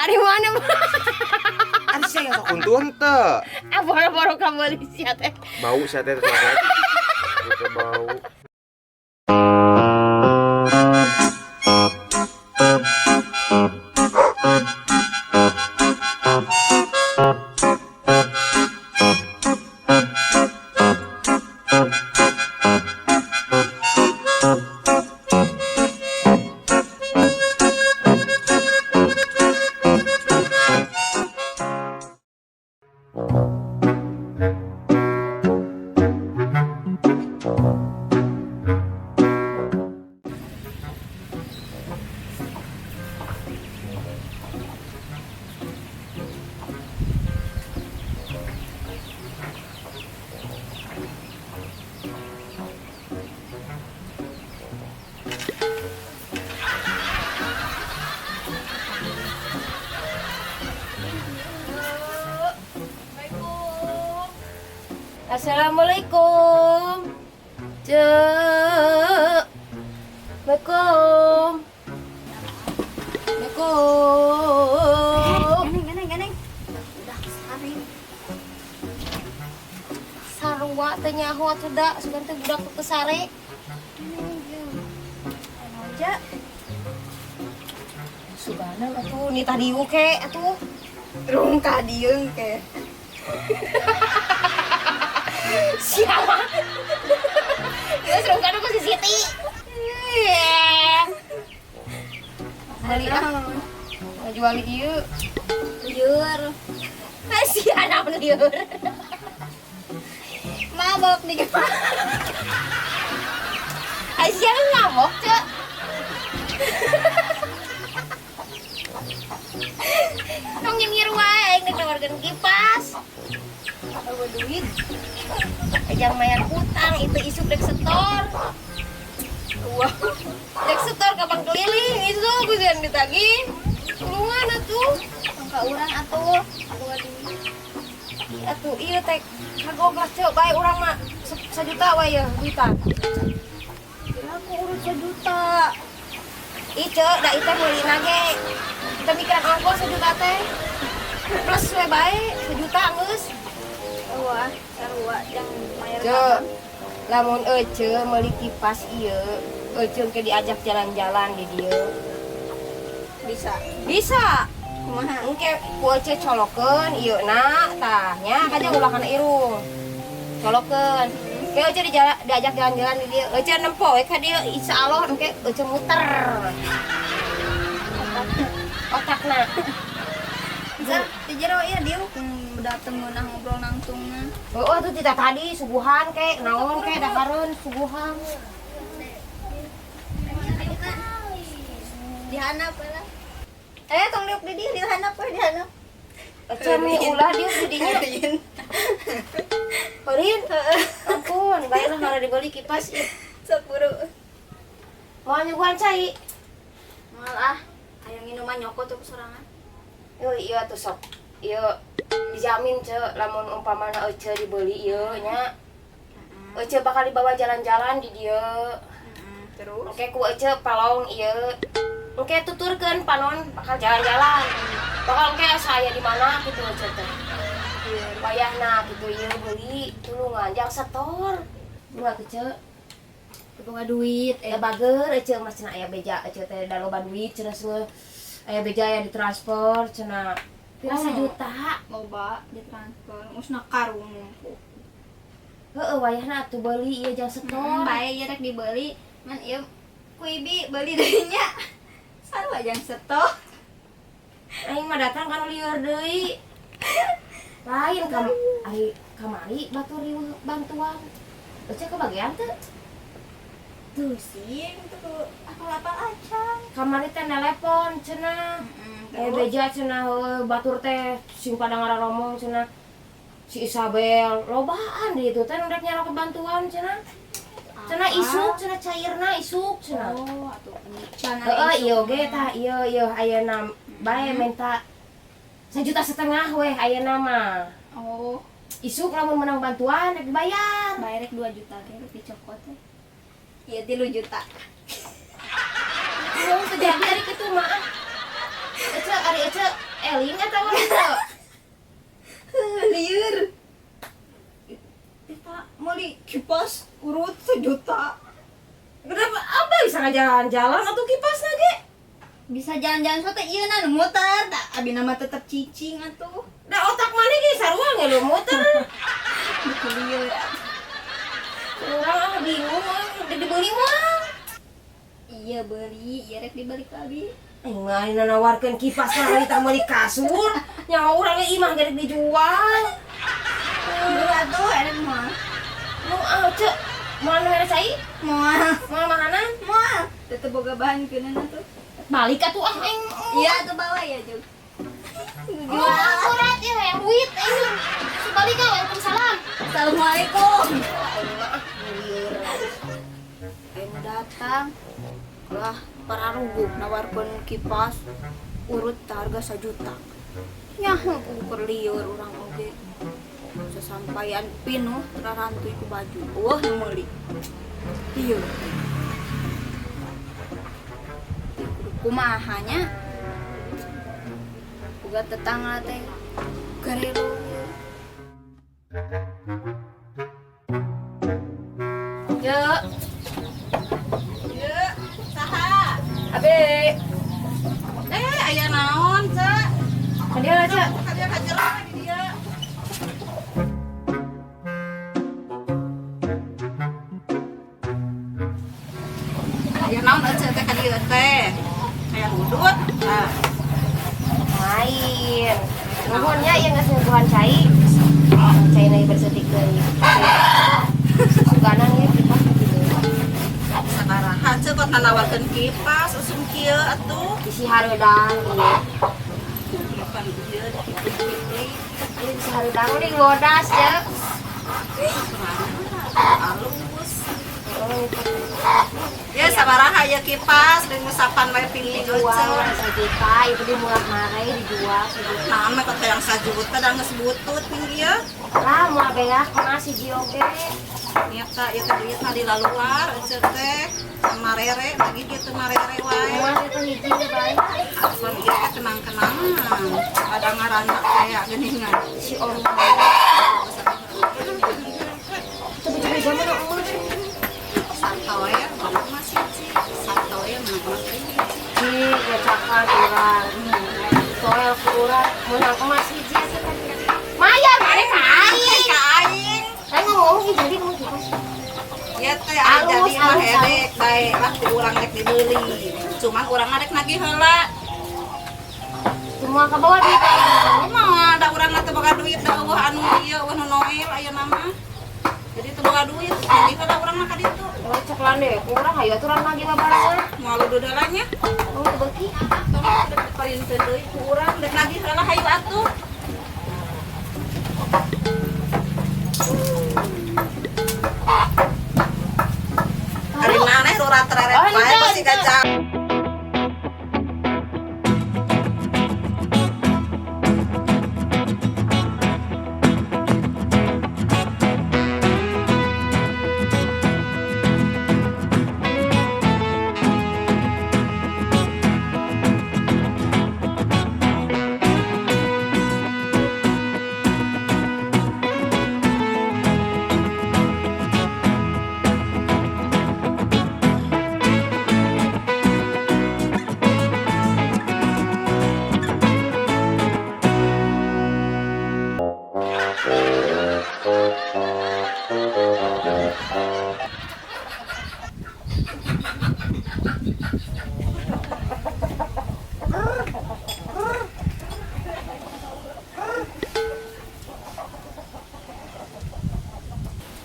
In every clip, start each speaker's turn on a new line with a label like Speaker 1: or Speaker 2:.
Speaker 1: Ari mana mah?
Speaker 2: Ari sia yang sok untuan teu.
Speaker 1: Ah, boro-boro kabeuli sia teh.
Speaker 2: Bau sia teh coklat. Itu bau.
Speaker 1: Assalamualaikum. Cek. Assalamualaikum. Assalamualaikum.
Speaker 3: Ganeng, ganeng, ganeng. Udah sare.
Speaker 1: Sarua teh nyaho atuh da, sugan teh budak teu sare.
Speaker 3: Anu aja.
Speaker 1: Suganan atuh ni tadi ke atuh.
Speaker 3: Rung ka dieung ke.
Speaker 1: Siapa? Geus rung ka ku si Siti. Iya. Beli ah. Ngajual ieu.
Speaker 3: Lieur.
Speaker 1: Ah, sia naon lieur.
Speaker 3: Mabok nih.
Speaker 1: Ah, sia ngamok, Cek. Tong nyengir wae aing rek nawarkeun kipas.
Speaker 3: Bawa duit.
Speaker 1: Ajang mayar hutang itu isuk rek setor.
Speaker 3: Wah.
Speaker 1: Rek setor ka bank keliling isuk geus ditagih. Tulungan atuh.
Speaker 3: Ka urang atuh. Bawa duit.
Speaker 1: Atuh ieu teh kagok lah cek bae urang mah 1 juta wae ya duitan.
Speaker 3: Aku urut 1 juta.
Speaker 1: Ih cek da ieu teh meulina ge. Kita mikiran ongkos 1 juta teh. Plus we bae 1 juta geus.
Speaker 3: Wah, sarua jang mayar
Speaker 1: Cek, lamun ece meuli kipas ieu, ece ke diajak jalan-jalan di dieu.
Speaker 3: Bisa.
Speaker 1: Bisa.
Speaker 3: Kumaha?
Speaker 1: Engke ku ece colokeun ieu na tah nya kaja ulah kana irung. Colokeun. Ke ece diajak jalan-jalan di dieu. Ece nempo we ka dieu insyaallah engke ece muter. Otakna.
Speaker 3: Zer, di jero ieu dieu dateng ngeunah ngobrol nangtungna.
Speaker 1: Oh, atuh tita tadi suguhan ke naon ke dahareun suguhan.
Speaker 3: Dihanap lah. Eh, tong diuk di dieu dihanap we dihanap.
Speaker 1: Ece mi ulah dieu di dinya. Eureun. Ampun, baiklah malah dibeli kipas ieu.
Speaker 3: Sok buru.
Speaker 1: Mau nyuguhan cai.
Speaker 3: Moal ah, hayang minuman nyokot tuh sorangan.
Speaker 1: Yo iya tuh sok. Ieu dijamin ce lamun umpamana ece dibeli ieu nya. Ece bakal dibawa jalan-jalan di dieu.
Speaker 3: Terus?
Speaker 1: Engke ku ece palong ieu. Engke tuturkeun panon bakal jalan-jalan. Bakal engke saya di mana gitu ece teh. Wayahna gitu ieu beli tulungan jang setor. Dua tuh ce.
Speaker 3: Boga duit
Speaker 1: Eh bager ece mah cenah aya beja ece teh da loba duit cenah seueuh. Aya beja aya ditransfer cenah pira
Speaker 3: Oh.
Speaker 1: 1 juta.
Speaker 3: Loba ditransfer musna karung numpu.
Speaker 1: Heeh wayahna atuh beuli ieu jang setor.
Speaker 3: Bae ieu rek dibeli, man ieu ku ibi beuli deui nya. Sarua jang setor.
Speaker 1: Aing mah datang kana lieur deui. Lain kam ari kamari batur riweuh bantuan. Ece kebagian teu?
Speaker 3: Tuh sih, itu apal-apal acan.
Speaker 1: Kamari teh nelepon cenah. Eh beja cenah heueuh batur teh sing pada ngararomong cenah. Si Isabel lobaan di itu teh nu rek nyarok bantuan cenah. Cenah isuk cenah cairna isuk cenah.
Speaker 3: Oh, atuh can.
Speaker 1: Heeh, ieu oge tah ieu ieu ayeuna bae minta 1,5 juta weh ayeuna mah.
Speaker 3: Oh,
Speaker 1: Isuk lamun menang bantuan rek dibayar.
Speaker 3: bayar rek 2 juta ge rek dicokot teh. Iya 3 juta.
Speaker 1: Belum terjadi ari kitu mah. Ece ari ece eling atawa henteu?
Speaker 3: Lieur. Eta meuli kipas urut sejuta.
Speaker 1: Kenapa apa bisa ngajalan-jalan atau kipas ge?
Speaker 3: Bisa jalan-jalan so teh ieu na nu muter, da abi nama tetep cicing atuh.
Speaker 1: Da otak maneh ge sarua ge lu muter.
Speaker 3: Lieur.
Speaker 1: Urang ah bingung ah, udah dibeli mah.
Speaker 3: Iya beli, iya rek dibeli ka abi.
Speaker 1: Aing mah nawarkeun kipas mah kita meuli kasur. Nyawa urang ge imah ge rek dijual.
Speaker 3: Beli atuh erek mah.
Speaker 1: Nu ah cek, moal nu mere cai?
Speaker 3: Moal.
Speaker 1: Moal makanan?
Speaker 3: Moal. Tetep boga bahan keuneun atuh.
Speaker 1: Balik atuh ah aing.
Speaker 3: Iya atuh bawa ya, Jug.
Speaker 1: Jual akurat ya yang duit aing. Balik ah, waalaikumsalam.
Speaker 3: Assalamualaikum.
Speaker 1: Aing mah ah lieur.
Speaker 3: Aing datang. Lah, pararuguh nawarkeun kipas urut harga 1 juta. Nyaho ukur lieur urang oge. Sasampaian pinuh terarantuy ku baju. Wah, nu meuli. Ieu. Kumaha nya? Boga tetangga teh garelo.
Speaker 1: Ye.
Speaker 4: Ye, saha?
Speaker 1: Abe.
Speaker 4: Aya naon, Cek?
Speaker 1: Ka dieu lah, Cek.
Speaker 4: Ka dieu ka jero di dieu. Aya naon Cek teh ka dieu teh? Aya hudut. Nah.
Speaker 1: Lain. Nuhun nya ieu geus nyuguhan cai. Cai na bersedih deui. Suganan ieu kipas gitu.
Speaker 4: Sabaraha Cek kok nawarkeun kipas usum kieu atuh.
Speaker 1: Bisi hareudang ieu.
Speaker 4: Kapan ieu dipikir-pikir.
Speaker 1: Ieu bisi hareudang di bodas Cek.
Speaker 4: Alus. Ya sabaraha ya kipas deui ngusapan wae pilih
Speaker 1: Dijual sajuta, itu di murah mare dijual sejuta.
Speaker 4: Naon mah kok hayang sajuta da geus butut ning ieu.
Speaker 1: Lah moal beak mah siji oge.
Speaker 4: Nya ka ieu teh duit mah di laluar eceu teh sama rere lagi kitu marere wae.
Speaker 1: Moal itu hiji ge bae.
Speaker 4: Asupan ieu teh kenang-kenangan. Ada ngaranna kayak geuningan.
Speaker 1: Si Om. Coba-coba zaman emas.
Speaker 4: Santoe menang mah siji, santoe menang mah hiji.
Speaker 1: Ci, ngecakan urang. Toel ku urang menang emas hiji. Maya mane ka aing.
Speaker 4: Ka aing.
Speaker 1: Aing ngomong ieu jadi ngomong kipas.
Speaker 4: Ya teh ari
Speaker 1: Alus,
Speaker 4: jadi mah
Speaker 1: alus,
Speaker 4: hedek bae lah ku urang rek dibeli. Cuman urang rek nagih heula.
Speaker 1: Semua ka bawah duit aing.
Speaker 4: Kumaha da urang mah teu boga duit da eueuh anu ieu eueuh nu noel ayeuna mah. Jadi teu boga duit, nagih heula urang mah ka ditu.
Speaker 1: Oh, cek lande, kurang hayu aturan lagi mah barengan.
Speaker 4: Moal luduh heula nya.
Speaker 1: Oh, beuki.
Speaker 4: Tong dek diparieunkeun deui ku urang dek nagih heula hayu atuh. Ari maneh ora tereret
Speaker 1: Oh,
Speaker 4: bae
Speaker 1: henteu,
Speaker 4: pasti
Speaker 1: henteu.
Speaker 4: gajah.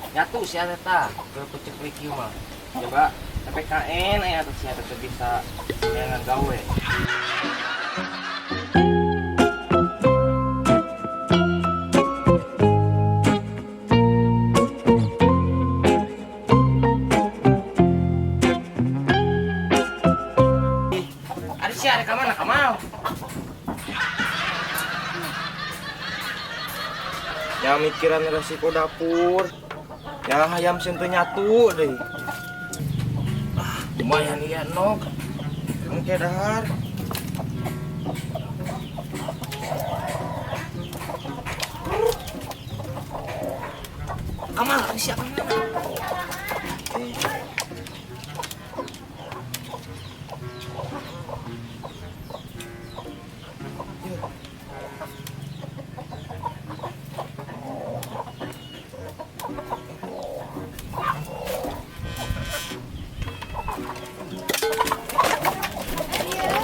Speaker 2: Nyatu sia teh ke kucek kieu mah. Coba PPKN aya atuh sia teh bisa neangan gawe. Ari sia rek ka mana kamal? Ya mikiran resiko dapur. Ya hayam sieun teu nyatu deui. Ah, Lumayan ieu nok. Engke dahar. Kamal, ari siapa mana?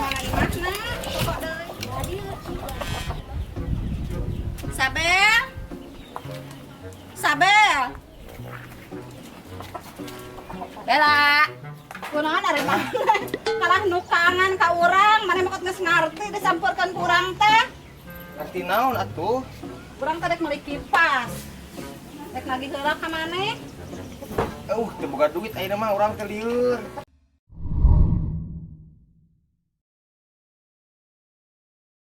Speaker 4: Mana imahna? Pokok deui. Sabel. Sabel.
Speaker 3: Bella.
Speaker 4: Kunaon ari mana? Kalah nukangan ka urang, maneh mah geus ngarti disampeurkeun ku urang teh.
Speaker 2: Arti naon atuh?
Speaker 4: Urang teh rek meuli kipas. Rek nagih heula ka maneh.
Speaker 2: Teu boga duit ayeuna mah urang teh lieur.